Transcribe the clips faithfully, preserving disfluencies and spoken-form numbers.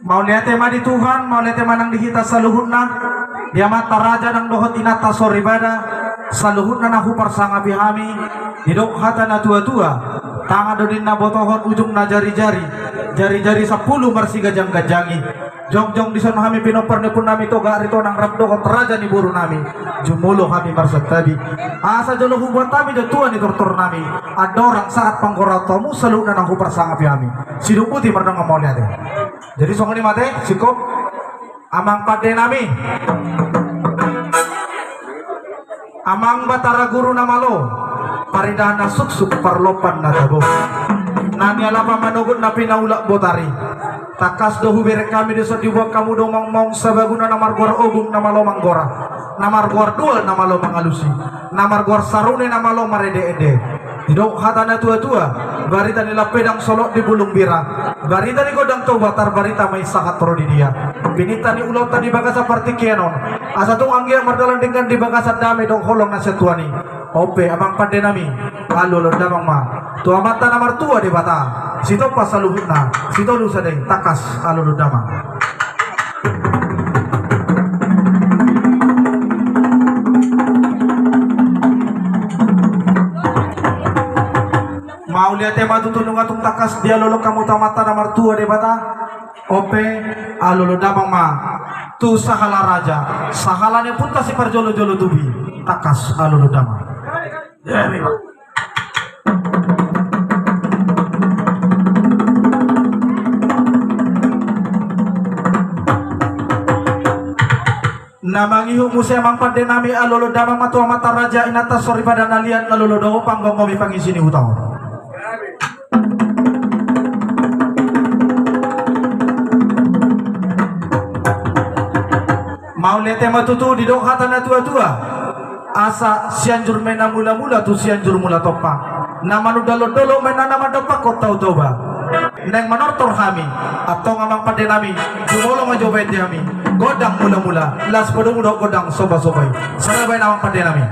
Mauliate ma di Tuhan, mauliate ma nang di hita saluhutna, di amanta raja nang dohot inanta soripada, saluhutna na huparsangapi hami, didok hata na tua-tua, tangan do ninna botohon ujungna jari-jari, jari-jari sampulu marsiganjang-ganjangi. Jongjong dison hami pinompar ni ompungnami Toga Aritonang rap dohot raja ni borunami, jumolo hami marsantabi. Asa jolo hubuat hami do tua ni tortornami, andorang sahat panggoraon tu hamu saluhutna na huparsangapi hami. Sidung buti mardongan mauliate. Jadi songon i ma ate, singkop. Amang pandenami. Amang Batara Guru na malo, paridahan na suksuk parlompan na tabo. Na nialap manogot na pinaulak botari. Tangkas do hubereng hami dison diboan hamu do maungmaung sabaguna na margoar Ogung na malo manggora, na margoar Dual na malo mangalusi, na margoar Sarune na malo marende-ende. Didok hata na tua-tua, barita ni lampedang solot di bulung bira, barita ni gondang Toba tarbarita ma i sahat ro di dia. Pininta ni ulaonta di bagasan partingkian on, asa tung anggiat mardalan denggan di bagasan dame dohot holong na sian Tuhan i. On pe amang pandenami, alualu damang ma tu Amanta na martua Debata, sitompa saluhutna, sitolu sada i, tangkas alualu damang. Mauliate ma tutu nunga tung tangkas dialualu hamu tu Amanta na martua Debata. On pe, alualu damang ma tu sahala raja, sahala ni ompunta siparjolo-jolo tubu i, tangkas alualu damang. Na mangihut muse amang pandenami, alualu damang ma tu amanta raja, inanta soripada na liat, na lolo dohot panggomgomi pangisi ni huta on. Mauliate ma tutu, didok hata na tua-tua. Asa Sianjur ma i na mula-mula tu Sianjur Mula Tompa, na manundalhon dolok ma i na mandompakhon Tao Toba. Naeng manortor hami, antong amang pandenami, jumolo ma jo baen di hami gondang mula-mula, laos podomu dohot gondang soba-soba i. Sada baen amang pandenami.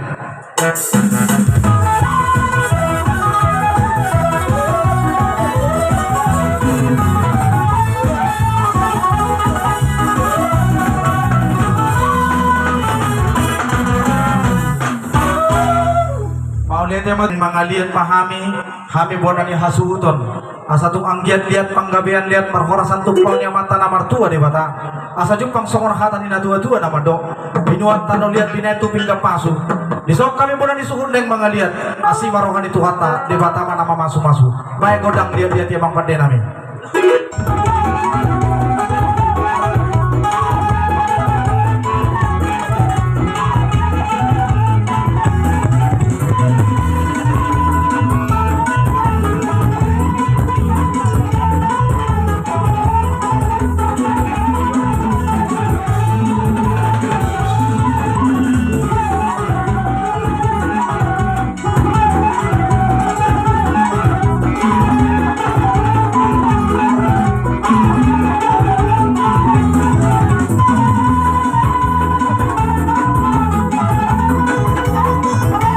Mauliate ma, mangaliat ma hami, hami bona ni hasuhuton. Asa tung anggiat liat panggabean, liat parhorasan, tumpal ni Amanta na martua Debata. Asa jumpang songon hata ni na tua-tua na mandok: Binuat tano liat, binahen tu pinggan pasu. Dison hami bona ni suhut naeng mangaliat, asi ma roha ni Tuhanta, Debata ma na mamasu-masu. Baen gondang liat-liat i amang pandenami.